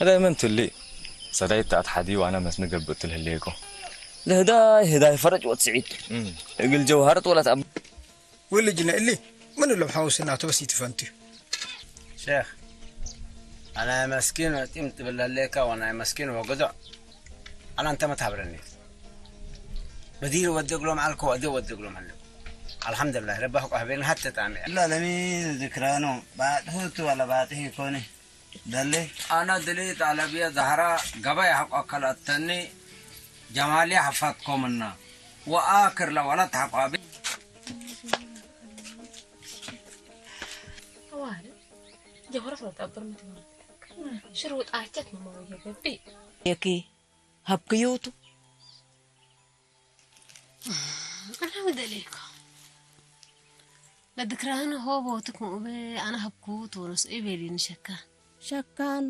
هذا من تلي سدايت أتحدي وأنا مسنقب بتلهليكو لهداي هداي فرج وتسعيد እግል ጀውሃረት ወላት ኣብ ውልጅነ እሊ ምን እሎም ሓውስና ተወሲቲ ፈንቱ ሼኽ ኣነ መስኪን ጢም ትብል ኣለካ ወናይ መስኪን ወግዶ ኣላ እንተ መታብረኒ በዲር ወደግሎም ኣልኮ ወደ ወደግሎም ኣለ ኣልሓምዱሊላህ ረባህ ቋህቤን ሀተ ጣሚ እላ ለሚ ዝክራኖ ባጥሁቱ ወላ ባጥሂ ኮኒ ደሊ ኣና ድሊ ጣለብየ ዛህራ ገባይ ሐቆ ከላተኒ ጀማሊ ሐፋትኮምና ወኣክር ለወላት ሐቋቢ Awale, jahora fala ta bar mutum. Shiru ta chat mama ya gabbi. Yake habkiyutu. Ana wadaleko. La dikrahana hobo tukum ube ana habkutu nas ibeli ni shakka. Shakkan.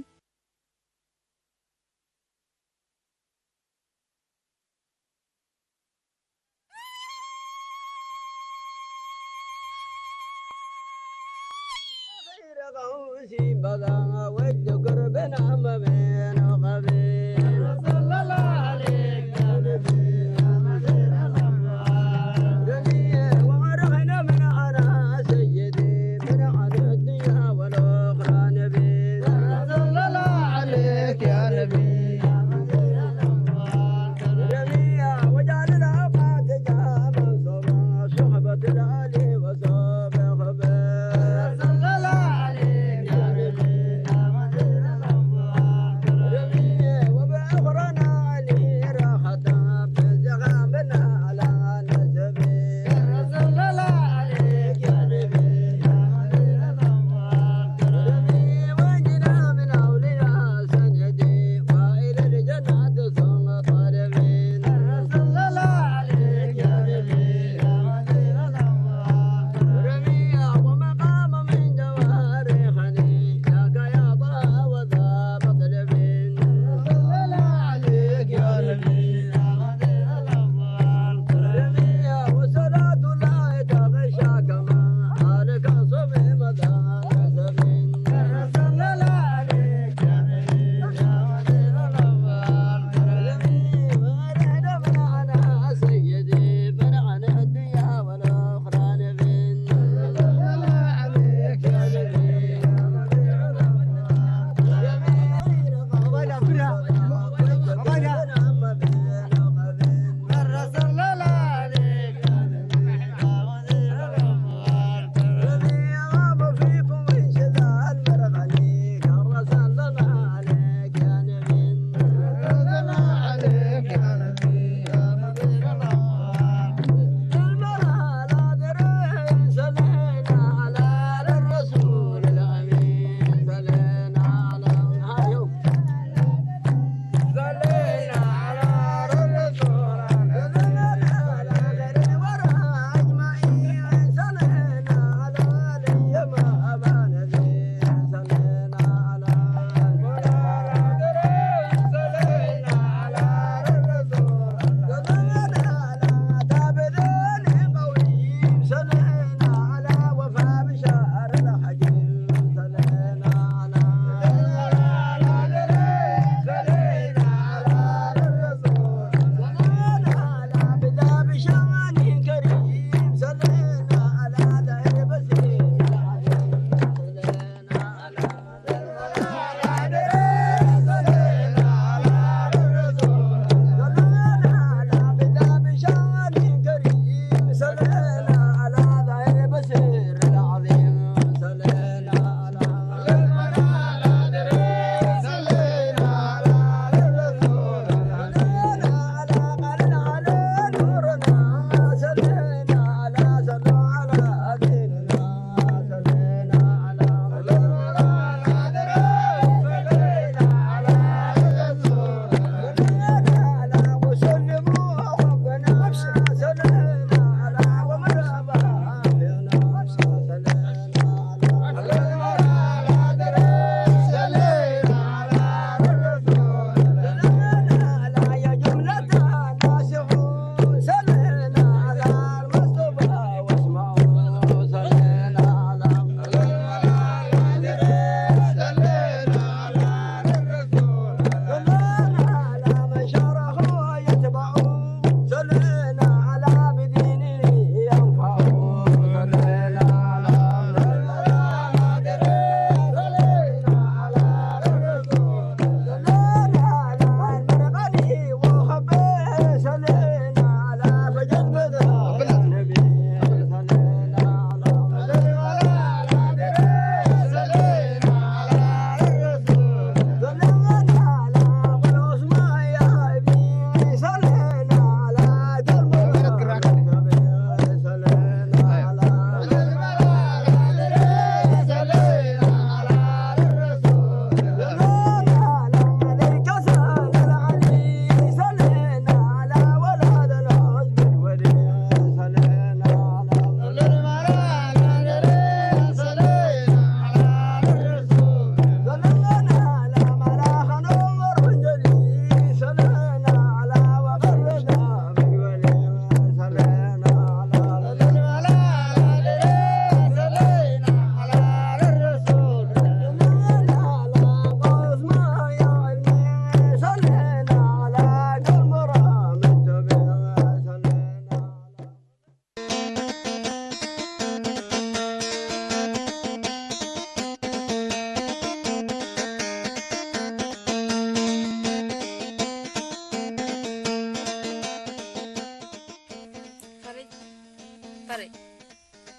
ፈረይ፣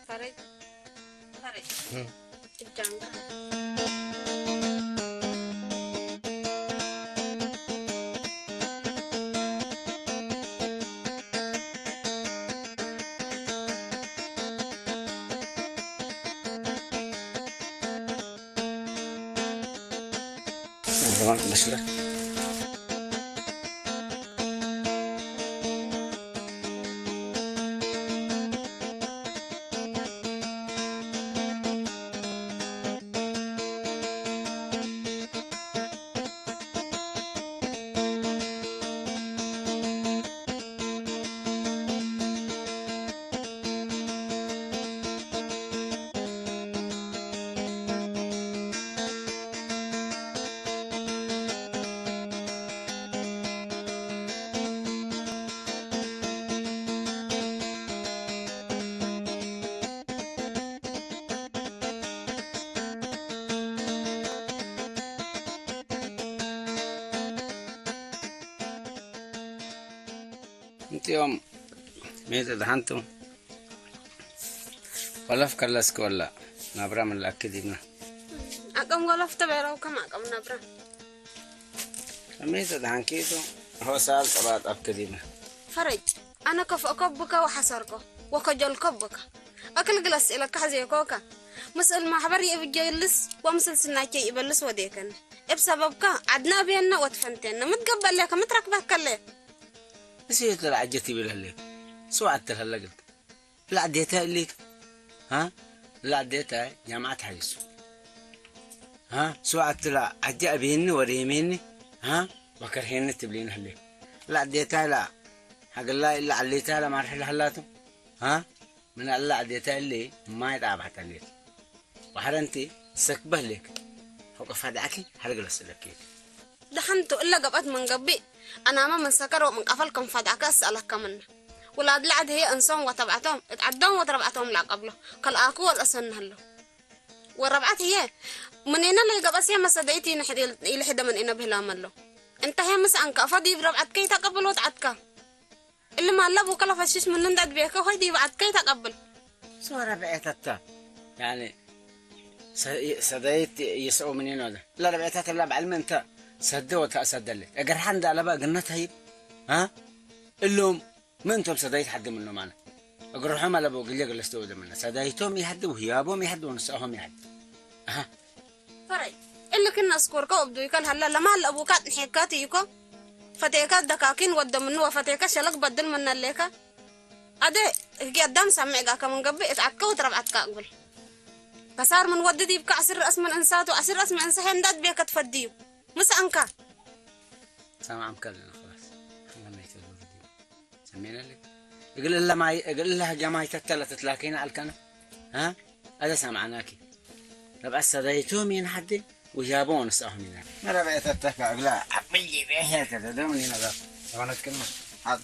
ፈረይ፣ ፈረይ። እም። እጃንጋ። እንቲኦም ሜተ ደሓንቱ ወለፍ ከለስኪ ወላ ናብራ ምን ለኣኪ ዲብና። ዓቀም ወለፍ ተበረው ከም ዓቀም ናብራ። ሜተ ደሓንኪ ቱ ሆሳል ጸባጣብኪ ዲብና። ፈረጅ፣ ኣነ ከፍእኮ ብከ ወሓሰርኮ ወከጀልኮ ብከ። ኣክል ግለስ ኢለካ ሕዜኮካ። ምስል ማሕበር ይእብጀልስ ወምስል ስናቸ ይበልስ ወዴከን። እብ ሰበብካ ዓድና ኣብየና ወትፈንቴና። ምትገበለከ ምትረክበከለ። እሴ ተላ ዓጀት ይብል ህሌክ። ስው ዓትል ህለግል። ላዕዴታ እሊክ። ሃ? ላዕዴታ ጃማዓት ሓይሱ። ሃ? ስው ዓትላ ዓጀ ኣብየኒ ወደ የሜኒ። ሃ? ወከርሄኒ ትብሊን ህሌክ። ላዕዴታ ላ ሓገላ ኢላ ዓሌታ ላ ማርሕ ለህላቱ። ሃ? ምን ኣላ ዓዴታ እሊ ማይ ጣባሕታ ሌክ። ወሐረንቲ ሰክበህ ሌክ። ፎቀ ፋድዓኪ ሐረግ ለስለኪ። ደሓንቱ እለ ገብአት መንገቢ ኣናመ ምን ሰከር ወምን ቀፈል ከም ፋድዓከ እስአለከ ምነ። ውላድ ለዐድ ህየ እንሶም ወተብዐቶም እት ዐዶም ወት ረብዐቶም ለአቀብሎ ከልአኩ ወልአሰንህ እሎ። ወረብዐት ህየ ምኔነ ለይገብአስ ህየ መሰደይት ኢልሕደ ምን ኢነ ብህላም እሎ። እንተ ህየ ምስ አንከአፈ ዲብ ረብዐት ከይተቀብል ወት ዐድከ። እሊ ማለ አቡከ ለፈሽሽ ምኑ እንደ አድቤከ ሆይ ዲብ ዐድከ ኢተቀብል። ስወ ረብዔት አታ፣ ያኒ፣ ሰ-፣ ሰደይት ይስኦ ምኒን ወደ። ለረብዔታት እላ በዐል ምን እንተ ሰደ ወተአሰደለ። እግርሓ እንዳ ለበ እግርነት ሀይብ። አ? እሎም ምን እንቶም ሰደይት ሐድ ምኖም አነ። እግርሖም አለቦ ግሌ ገለስተ ወደ ምነ። ሰደይቶም ይሐድ፣ ውህያቦም ይሐድ፣ ወንስአሆም ይሐድ። አሃ። ፈረይ፣ እሊ ክና እስኮርከ እብዱይከ ለሀለ ለማል አቡካ አጥንሔካ ትይኮ። ፈቴከ ደካኪን ወደ ምኑ ወፈቴከ ሸለግ በድል ምነ ሌከ። አደ ህጊ አዳም ሳምዕ ጋከ ምን ገብእ እት ዐድከ ወትረብዐትከ አቅብል። ከሳር ምን ወዲ ዲብከ ዐስር ረአስ ምን እንሳቱ ዐስር ረአስ ምን እንሰ ሄንዳት ቤከ ትፈድዩ። ምስ አንካ። ሰማዕም ከለና ኸላስ። ሰሜነልክ። እግል እለ ማይ፣ እግል እለ ህገ ማይ ተተለ ትትላከይና አልከነ። ሀ? አዘ ሰማዕናኪ። ረብዐት ሰዳይቶም ይንሓዴ ወያቦ ወንስአሆም ይና። መረብዐ ተተካ እግላ አቅብዬ ብሄር ተደደም ይነበር። ተዋነትክና። አብ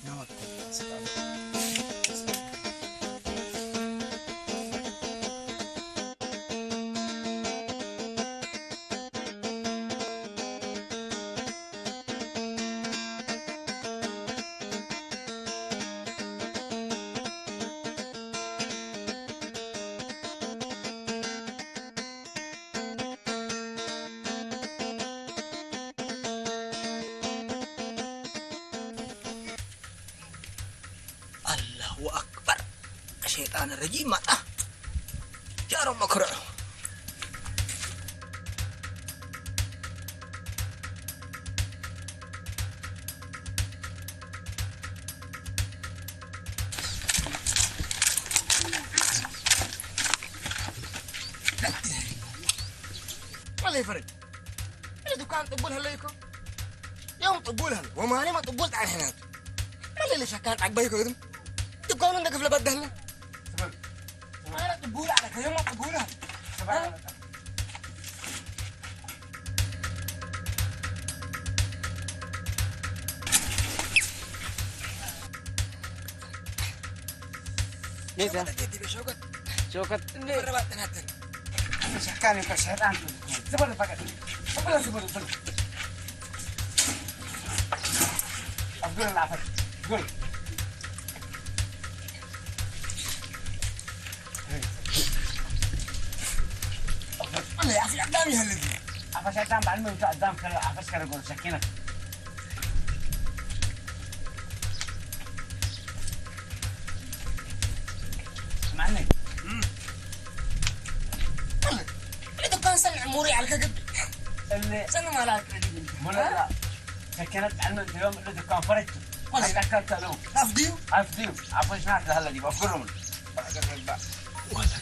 አላሁ አክበር። ሸይጣን ረጂም መጣ። ጃሮ መክርዑ። ወለይ ፈረድ። እዚ ዱካን ጥቡል ህለይኮ። ያው ጥቡል ህለ። ወማኔ ማ ጥቡል ጣን ህናት። መለለ ሸካን ጣግባይ ኮይድም። ዱካኑ እንደ ክፍለ በደህለ። ስበል። አረ ጥቡል አለ። ከየማ ጥቡል አለ። ስበል። ሜዛ። ሸውከት። ሸውከት። ሸውከት። እንዴ? መረባት ተናተን። ሸካን እኮ ሸጣን። ዝበል ፈቀድ። ዝበል፣ ዝበል፣ ዝበል። አብዱል አፈር። ጉል። ኣም ይሃልል። ኣፈሻታን ባዕል መምቱ ኣዛም ከረ ኣፈሽ ከረ ጎር ሰኪነት። ማነ? እም። እለ፣ እለ ተካን ሰን ሙሪ ኣልከ ግድ። እለ። ሰን ማላ ኣልከ ግድ። ሙላ። ሰኪነት ባዕል መምቱ ዮም እለ ተካን ፈረች። ወላ። ኣካል ተለው። ኣፍዲዩ? ኣፍዲዩ። ኣፈሽና ተሃለ ዲባ ፍሩም። ባዕል ገባ። ወላ።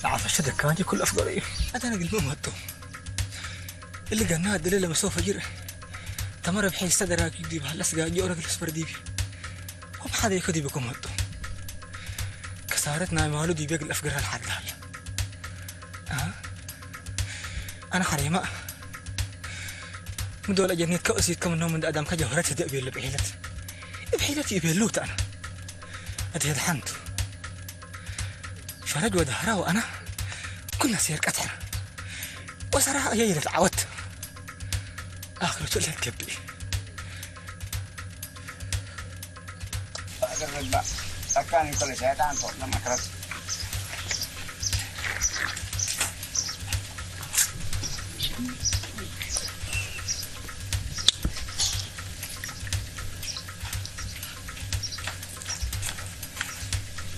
ንዓፈሸ ደካን ኩሉ ኣፍገረ እዩ። ኣታ ነግል መማጡ። እሊ ገና ድለ ለመሰው ፈጅር ተመረ ብሐይ ስተደራኪ ዲብ ሀለስ ጋጆ ረግል ስበር ዲቢ። ኮም ሓደ ይከዲ ብኮም መጡ። ከሳረት ናይ ማሉ ዲበ ግል ኣፍገረ ለሓዳል። አ? ኣነ ሓሬማ ምዶለ ጀነት ከእሲት ከም ነው ምንደ ኣዳም ከጀውረት ህደእ ቤለ ብሒለት። ብሒለት ይቤሉ ታና። ኣድሄድ ሓንቱ። ሸረጅ ወደ ሀራ ወኣና ኩና ሴር ቀትሐና። ወሰራ የይለት ዓወት። ኣኽርቱ ለትገብእ። ባእገር ረግባእ ኣካን ይኮለ ሸይጣን ጦር ለመክረት።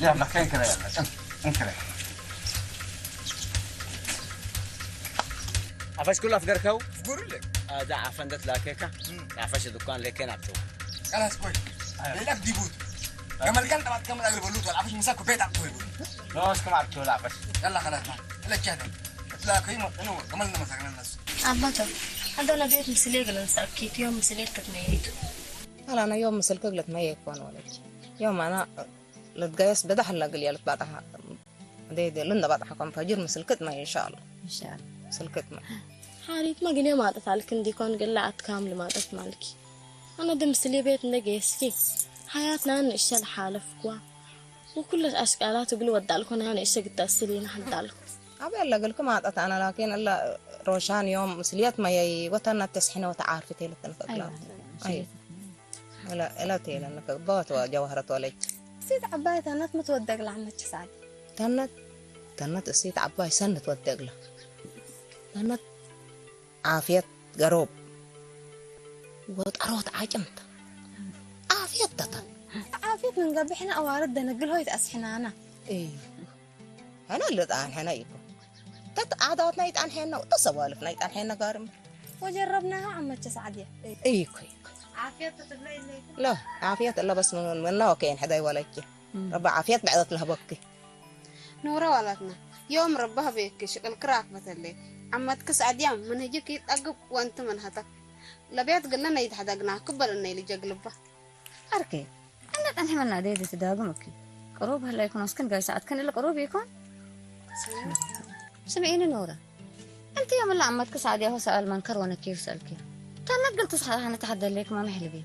يلا كنكرة يلا كن- كنكرة. عفش كلها في قركو؟ في قرلك. آه، ده عفندت لا كيكة. مم. عفش الدكان لكن أبتو. خلاص كويس. أيوة. ليلك ديبوت. أيوة. كمال كان طبعا كمال أغلب اللوت والعفش مساكو بيت عبتو يقول. لا، اسكم عبتو لا عفش. يلا خلاص ما. إلا كده. لا كيما إنه كمال ما سكنا الناس. ኣባቶ ኣዶ ነቢት ምስሌ ግለን ሳኪት እዮም ምስሌ ክትመየቱ ኣላ ና ዮም ምስል ክግለት መየ ይኮን ወለች ዮም ኣና ልትጋየስ በዳሕ ለግል የለት ባጣሓ ደይ ደይ ልንደ ባጣሓ ኮም ፈጅር ምስል ክት መየ ኢንሻአላ ኢንሻአላ ምስል ክት መየ ሓሪት መግኔ ማጠት ኣልክ እንዲኮን ግላ ኣትካም ልማጠት ማልኪ ኣነ ድምስሌ ቤት እንደ ገየስኪ ሓያትና ንእሸ ለሓለፍኳ وكل الأشكالات وقل ودالكو أنا إيش قد تأسلين حدالكو. أبي الله قلكم عطت أنا لكن الله روشان يوم مسليات ما يي وتنا تسحنا وتعارف تيلة تنفقلا. أيوة. أي. لا لا تيلة نفق بوت وجوهرة ولج. سيد عباية تنت متودق لعمك سعد. تنت تنت سيد عباية سنة تودق له. تنت ዓፍየት ገሮብ ወጣሮት ዓጭምት ዓፍየት ተታ ዓፍየት ንንገብሕና ኣዋርድ ደነግል ሆይት ኣስሕናና እዩ። ሕነ ልጣን ሕነ ይኮ ተት ዓዳትና ይጣን ሕነ ተሰዋልፍና ይጣን ሕነ ጋርም ወጀረብናሃ ዓመቸ ሳዕድያ እይኮ ይኮ ዓፍየት ትብለ ኢለይኮ ላ ዓፍየት እለ በስ ምና ወከየን ሕዳይ ወለኪ ረባ ዓፍየት ብዕደት ለህበኪ ኑረ ዋላትና ዮም ረባህ ቤክ ሽቅል ክራክ በተለ ዓመትክ ሳዕድያ ምን ህጅክ ይጠግብ ወንቲ መንሀተክ ለቤት ግለ ነይትሐደግና ክበል እነይ ልጀግልባ። ኣርኬ እንደ ጠንሕመና ደይ ትዳግም እኪ ቅሩብ ህላ ይኩኖስክን ጋይ ሰዓትክን እለ ቅሩብ ይኮን ስምዒኒ ኑረ እንቲ ዮም እለ ዓመትክ ሳዕድያ ሆ ሰኣል መንከር ወነኪር ሰእልኪ ተመግል ትስሓ ሀነ ተሐደለይክ መምሕልቢ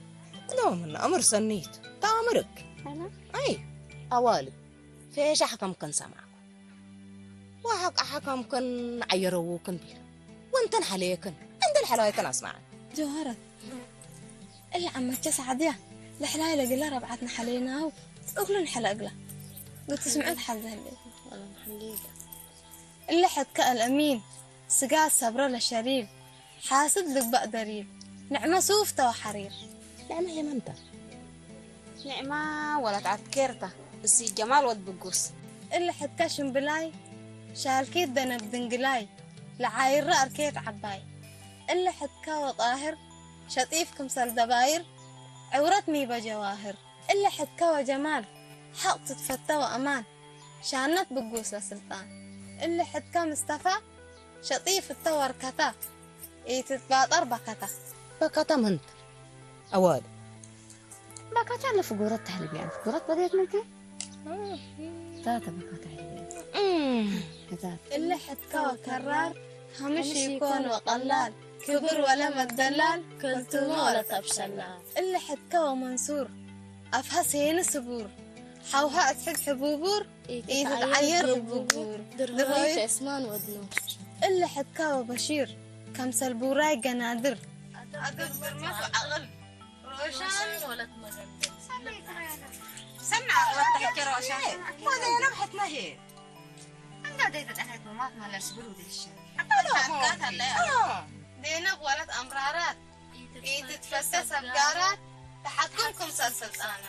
ሎምና እምር ሰኒት ተኣምርክ ኣይ ኣዋልድ ፌሻሕ ከም ከንሰማዕኩ ወሓቃ ሓካምክን ዓየረውክን ቢል ወንተን ሓለየክን እንደ ልሓላይክን ኣስማዓን ጀውሃረት እለ ዓመቸ ሳዕድያ ልሕላይ ለግላ ረብዓት ንሓለየናው እግሉ ንሐለ እግላ ግትስምዐት ሓዘህለ እለ ሕትከ ኣልአሚን ስጋ ሰብረ ለሸሪብ ሓስድ ልግባእ ደሪብ ንዕመ ሱፍ ተወሓሪር ንዕመ የመንታ ንዕማ ወላት ዓትኬርታ እሲ ጀማል ወድ ብጉስ እሊ ሕትካ ሽምብላይ ሻልኪት ደነብ ድንግላይ ለዓይሪ ኣርኬት ዓባይ እሊ ሕትካ ወጣህር ሸጢፍ ክምሰል ደባይር ዕውረት ሚበ ጀዋህር እሊ ሕትካ ወጀማል ሓቕ ትትፈተ ወእማን ሻነት ብጉስ ለስልጣን እሊ ሕትካ ምስተፋ ሸጢፍ እተ ወርከታ ኢትትባጠር በከታ። በከታ ምንት? ኣዋል። በከታ ለፍጉረት ተህልቢያን ፍጉረት በዴት ምንት? ታተ በከታ ህልቢያን። እም። እታ እለ ሕትካ ወከራር ሀምሽ ይኮን ወቀላል ክብር ወለ መደላል ከልትሞ ወለ ተብሸላ። እለ ሕትካ ወመንሱር ኣፍሃ ሴኒ ስቡር ሓውሃ እትሕግ ሕቡቡር ኢትትዓየር ኢትትዓየር ብቡቡር ብቡቡር ድርሆይት ድርሆይት ዑስማን ወድኑ። እለ ሕትካ ወበሺር ከምሰል ቡራይ ገናድር ኣድር ብርመት ዓቕል ሮሻን ወለት መገንደል ሰና ወተሕኪ ሮሻን ወደ ነብሐትና ሄ እንዳ ደይ ተጠሐት መማት ማለስ ብሩ ደሽ ሓቃት ኣለያ። ዘይነብ ወረት ኣምራራት ኢትትፈሰስ ኣጋራት ተሓትኩም ክምሰል ስልጣና።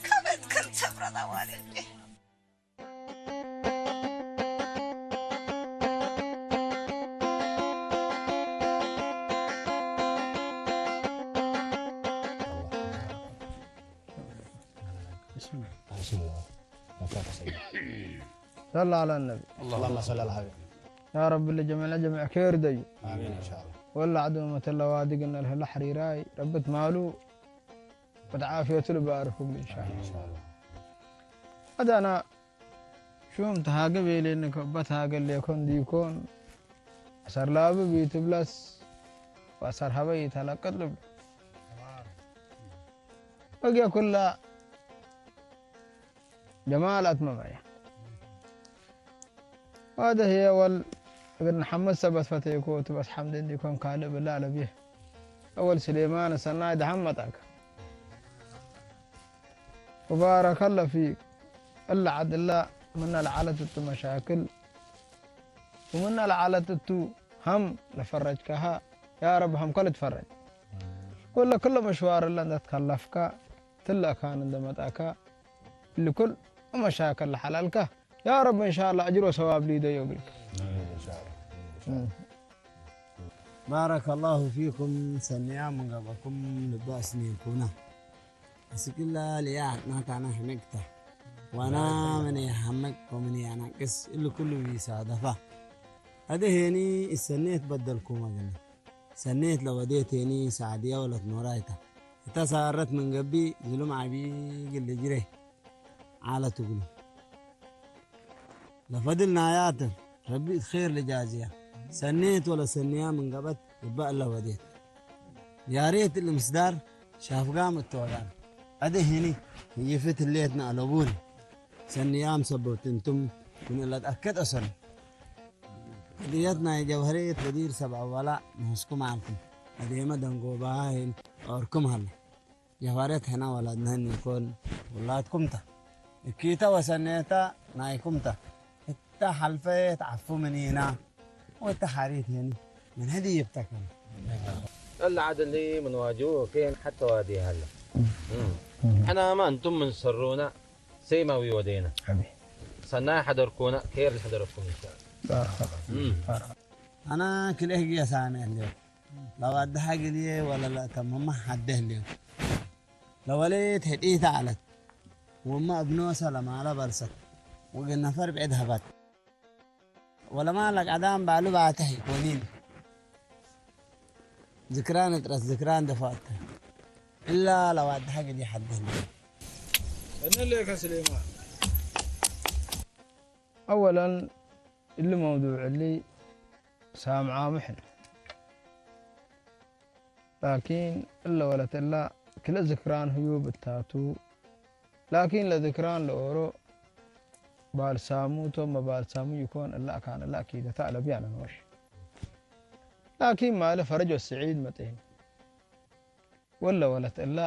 ከመት ከም ሰብረት ኣዋልድ። صلى على النبي. اللهم صل على الحبيب. يا رب اللي جمعنا جمع خير ديو. آمين إن شاء الله. ولا عدو مثل وادقنا الهلا حريراي ربت مالو وتعافيته لبارك إن شاء الله. إن شاء الله. هذا أنا شو متهاجب إلي إنك بتهاجل ليكون ديكون أسر لابو بيتبلس وأسر هبي تلقت لب. بقي كلها ጀማል ኣትመማያ። واضح يا ول ابن محمد سبت فتيكو تبس حمد عندكم كالب لا لبيه. أول سليمان سناي دهم متاك. وبارك الله فيك. إلا عد الله من العالة مشاكل ومن العالة هم لفرجكها يا رب هم كل تفرج. كل كل مشوار اللي تكلفك ትልእካን እንደመጣካ ልኩል መሻከል ለሓላልካ ያ ረብ እንሻላ ኣጅር ወሰዋብ ሊዶ ዮግልክ። بارك الله فيكم ሰንያ ምን ገበኩም ልባስ ኔንኩና እስክላ ልያ ናታና ሕመቅታ ዋና ምን የሐመቅ ወምን ያናቅስ እሉ ኩሉ ይሳደፋ። هذا هني السنة تبدلكم أجل سنة لوديت هني سعدية ولا تنورايتا. تسارت من قبي ظلم عبي قل جري على تقول لفضل نايات ربي خير لجازية سنيت ولا سنيا من قبت يبقى لوديت يا ريت المصدر شاف قام التوغان أدي هني يفت الليتنا على بول سنيام سبوت انتم من اللي تأكد أصلا هديتنا يا جوهرية بدير سبع ولا نهسكم عنكم هديما دنقو باهين أوركم هلا جوهرية هنا ولدنا نيكون ولادكم تا إكيتا وسنيتا نايكم تا إتا حلفية تعفو منينا وإتا حريت هني من هدي يبتكم ጠላ ዓደሊ ምን ዋጅቡ ኬን ሓተ ዋዲ ሃለ ሕናማ እንቱም ምን ሰሩና ሰይማዊ ወዴና ሰናይ ሓደርኩና ኬር ንሕደረኩም እንሻ أنا كل إيه جيا سامع اليوم لو أدها قليه ولا لا تمام حده اليوم لو وليت هديت علت وما ابنو سلام على بلست وقلنا فرب عيد هبات ወለማለቅ ኣዳም ባሉ ባተህ ይኮኒን ዝክራን እጥረት ዝክራን ደፋት እላ ለዋድሐ ግዲ ሐድህን እነ ሌከ ስሌማን أولا اللي موضوع اللي سامعة محن لكن إلا ولا تلا كلا ذكران هيو بتاتو ላኪን ለዝክራን ለኦሮ ባልሳሙ ቶም መባልሳሙ ይኮን እላ ካን እላ ኪደታ ለብያ ነንወሽ ላኪን ማለ ፈረጅ ወስዒድ መጤን ወለ ወለት እላ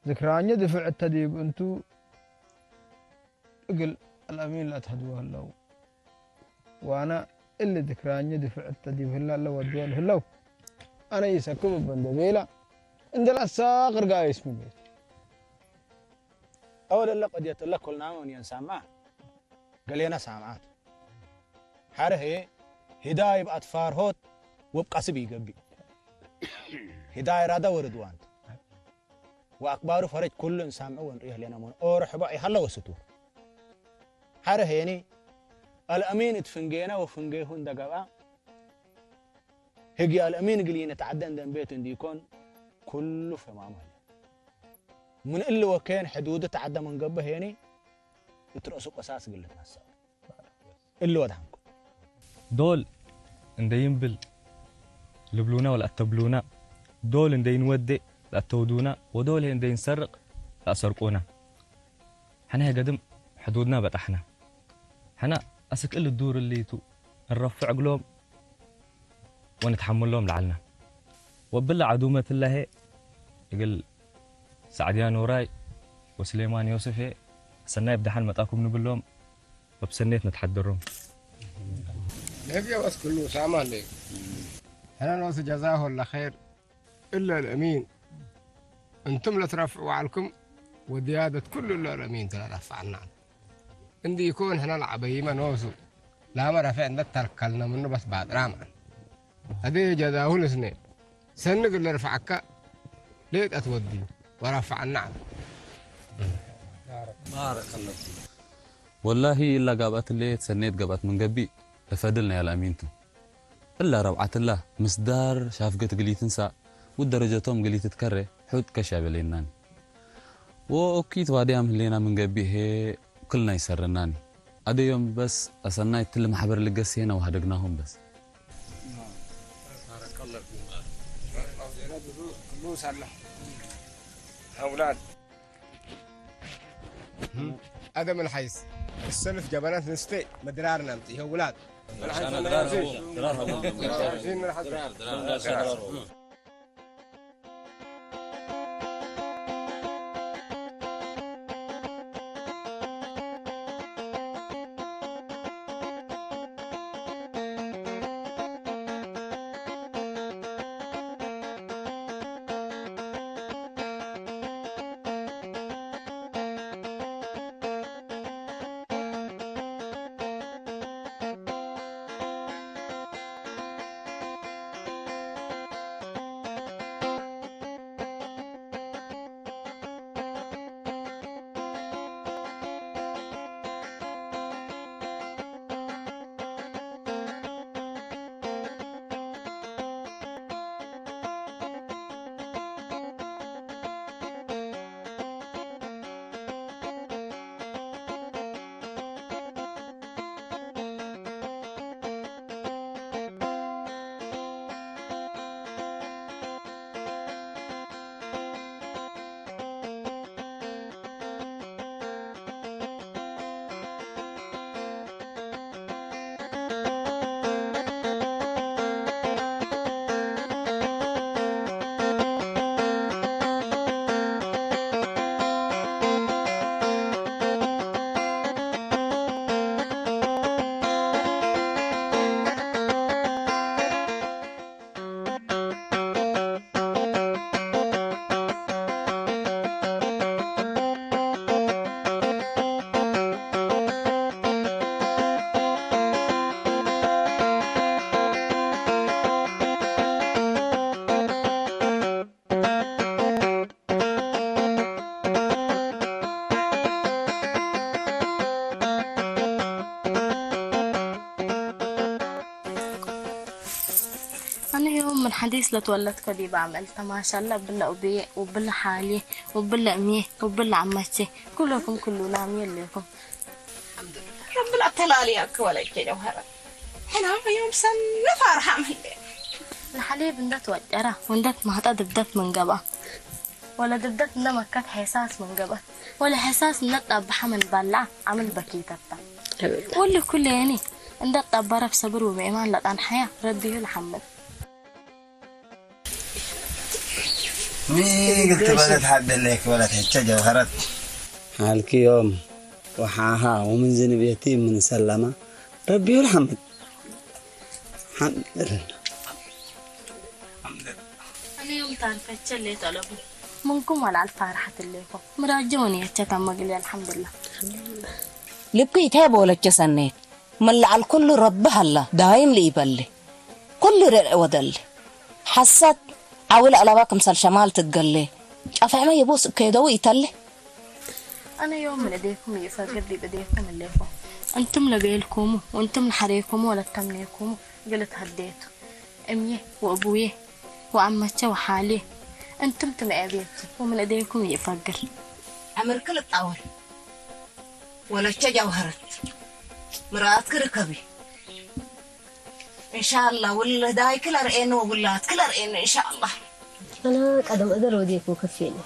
ዝክራኘ ድፍዕ ተዲብ እንቱ እግል አልአሚን ለአትሀድወ ህለው ዋና እሊ ድክራኘ ድፍዕት ተዲብ ህላ ለወድወ ለህለው አነ ኢሰክብ እበ እንደ ቤላ እንደ ለአሳቅር ጋይስ ምን ቤት አወል እለ ቀድየት እለ ኩልናመ ምን የንሳማ ገሌና ሳምዓት ሐረ ህዬ ሂዳይ ብአትፋርሆት ወብቃስብ ኢገብእ ሂዳይ ራዳ ወርድዋንት ወአክባሩ ፈረጅ ኩሉ እንሳምዑ ወንርእዮ ህሌና ሞን ኦሮ ሕቦዕ ይሃለ ወስቱ ሐረ ሄኒ አልአሚን እት ፍንጌና ወፍንጌሁ እንደ ገብአ ህጊ አልአሚን እግል ኢነትዓደ እንደ እንቤት እንዲኮን ኩሉ ፈማም ሀለ። ምን እሊ ወኬን ሕዱድ ተዓደ መንገበ ሄኒ እት ረእሱ ቀሳስ እግል ልትነሰእ እሊ ወድሐንኩ። ዶል እንዴ ይንብል ልብሉና ወለአተብሉና፣ ዶል እንዴ ይንወዴ ለአተውዱና፣ ወዶል ህዬ እንዴ ይንሰርቅ ለአሰርቁና። ሕነ ህዬ ገድም ሕዱድና በጣሕና። ሕነ አስክ እሊ ዱር እሊ ቱ እንረፍዕ እግሎም ወንትሐምሎም ለዐልና። ወእብለ ዐዱመት እለ ህዬ እግል ሳዕድያ ኑራይ ወስሌማን ዮስፍ ህዬ ሰናይ እብ ደሓን መጻኩም ንብሎም ወእብ ሰኔት ነትሐድሮም። ህግ በስ ኩሉ ሳማ ኣለዩ። ሕነ ኖሱ ጀዛሁ ለኸይር እለ ለእሚን። እንቱም ለትረፍዑ በዓልኩም ወዝያደት ኩሉ እለ ለእሚን ትረፈዕና። እንዲ ይኮን ሕነ ለዓበይመ ኖሱ ላመ ረፌዕ እንደ ተርከልነ ምኑ በስ ባጥራም። አደ ጀዛሁ ልስኔ ሰንግ እለ ርፍዓከ ሌጠት ወዲ ወረፈዕና። ባረከላሁ ፊክ። ወላሂ እላ ጋብአት ሌት ሰኔት ገብአት ምን ገብእ ለፈድል ናይ አልአሚንቱ። እላ ረብዓትላ ምስዳር ሻፍገት ግሊትንሳ ውድ ደረጀቶም ግሊት ትከሬ ሑጥ ከሽ ያበሌናኒ። ወኦኪት ዋድያም ህሌና ምን ገብእ ሄ ክልና ይሰርናኒ። አደዮም በስ አሰናይ ትል ማሕበር ልገስ ሄና ዋህደግናሆም በስ። አውላድ አደም ልሓይስ እሰልፍ ጀበናት ንስተ መድራር ናምጥ ይኸውላድ أنا يوم من حديث لتولدت كديبة عملت ما شاء الله بالله أبي وبالله حالي وبالله أمي وبالله عمتي كلكم كلنا أمي لكم. الحمد لله رب العالمين. أكو ولا كده وهرب. ሕና እዮም ሰኒ ፋርሓ መህለ። ንሓሌብ እንደት ወጨራ ወንደት ማህጣ ድብደት መንገባ ወለ ድብደት እንደ መከት ሐሳስ መንገባት ወለ ሐሳስ እንደ ጣባሐ መንባላ አምል በኪተታ ወለ ኩለ የኒ እንደ ጣባራ ብሰብር ወመኢማን ለጣን ሐያ ረቢሁ ለሐምድ። ሚግል ትበለት ሐደለክ በለት ሕቸ ጀውሀረት። ሀልክዮም ወሓሃ ወምን ዝንቤቲ ምን ሰለማ ረቢሁ ለሐምድ። الحمد لله. الحمد لله. أنا يوم تعرف أتشلي طلبه منكم ولا ألف فرحة الليكم مراجعوني أتشتا مقلي الحمد لله. ልክይተ ቦለቸ ሰኔት፣ ምን ለዐል ኩሉ ረቢ ሀላ፣ ዳይም ለኢበሊ፣ ኩሉ ርዕዕ ወደሊ። ሐሰት ዐውል አለባ ክምሰል ሸማል ትትገሌ፣ ጨፈዕመ የቦስ እከየደው ኢተሌ። أنا يوم من إيديكم يفقر لي بإيديكم الليكم. أنتم لبيلكم وأنتم لحريكم ولا تمنيكم قلت هديتو. أمي وأبوي وعمتي وحالي. أنتم تمعي بيتي ومن إيديكم يفقر. عمرك للطاول. ወለቸ ጀውሀረት ምርኣትኪ ርከቢ እንሻላ። ውልዳይኪ ለርእየኒ ወውላድኪ ለርእየኒ እንሻላ። أنا ቀደም እገር ወዴኩ ከፌኒ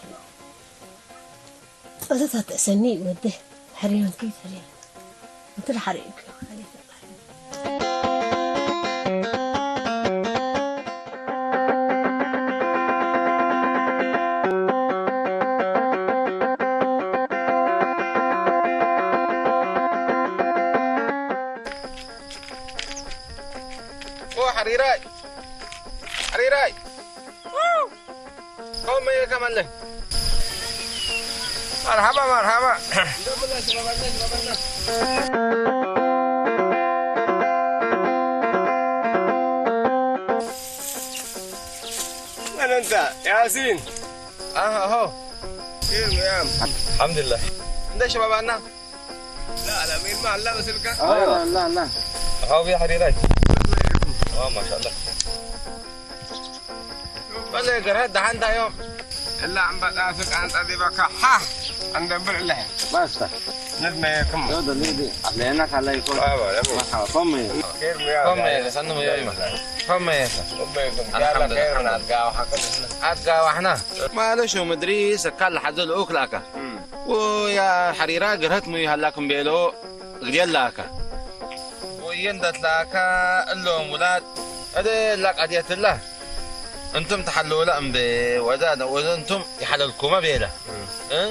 ጸተት ኣትእሰኒ ወደ ሕርዮንኪ ሕርዮን እንትን ሓሪእኪ حريراي. حريراي. قوم يا كمال. مرحبا، مرحبا. من أنت؟ ياسين. آه، أهو. خير يا عم. الحمد لله. أنت شباب عنا؟ لا، لا، مين ما علق سلكه؟ لا، لا، لا. هاو يا حريراي. آه، ما شاء الله. ولا يقرأ ده عندها يوم. إلا عم بتأسك عن طبيبك. ها. عند برله. بس. ندنا يكم. يا ده ليه دي؟ أهلينك عليكم. آه، آه، آه. مرحبا، فمي. خير يا فمي يا سنم يا يما. فمي يا سنم. فمي يا سنم. الحمد لله، خير الحمد لله. أتقاوحنا. ما ليش مدري سكال حد الأوكلاكا. ويا حريرة قرهت مي هلاكم بيلو قديل لاكا. ويندت لاكا اللوم ولاد. أدي لك أديت الله. أنتم تحلوا لا أمبي وزاد وزنتم يحللكم بيلا. እ?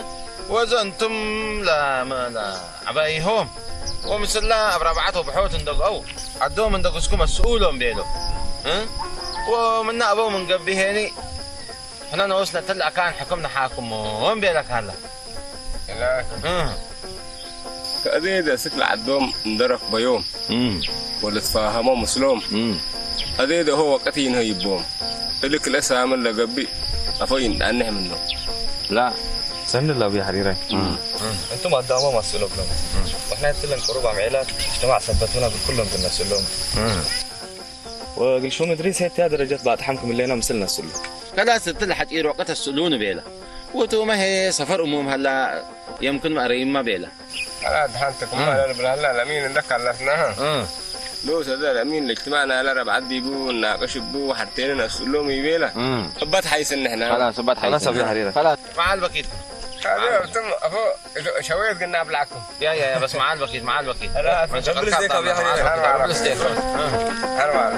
ወዘንቱም ለ-፣ ለ-፣ ዓባይሆም ወምስላ ኣብ ራብዓት ወብሖት እንደግአው ዓዶም እንደግስኩም ኣስኡሎም ቤሎ። እ? ወምና ኣበው ምን ገቢሄኒ ሕና ነወስነ ተለ ኣካን ሕክም ንሓክሞም ቤለካ ኣላ። እ። ከእዜ ደስክ ለዓዶም እንደረክበዮም እም። ወልትፋሃሞ ምስሎም እም። ከእዜ ደሆ ወቀት ይንሀይቦም እልክ ለሳምን ለገብእ ኣፎ ይንዳንሕ ምኖ። ላ ሰምኒ ላቡ ያሕሪራይ። እም። እንቱም ኣዳሞም ኣስእሎ ብሎም። ወሕና የትለን ቅሩብ ኣምዔላት እጅትማዕ ሰበትምና ብኩሎም ግነስሎም። እም። ወግልሹ ምድሪ ሴትያ ደረጀት ባጥሓም ክምሌና ምስል ነስሉ። ከላስ እትል ሐጪር ወቀት ኣስእሉን ቤላ። ወቱመ ሄ ሰፈር እሙም ሀላ የምክን መእረይማ ቤላ። لا، دحنتك ما أنا بالله، لا، الأمين عندك خلصناها. اه. لو سدى الأمين الاجتماع نال ربع ديبو، ناقش بو، حتى نسلوم يبيلا. اه. بات حيس إن إحنا. خلاص، بات حيس. خلاص، أبي حريرة. خلاص. مع البكيت. هذا تم، أفو، شوية قلنا أبلعكم. يا، يا، يا، بس مع البكيت، مع البكيت. لا، ما تشغل دبل ستيك، خطة، أبي مع حريرة. البكيت، دبل ستيك. اه. أربعة.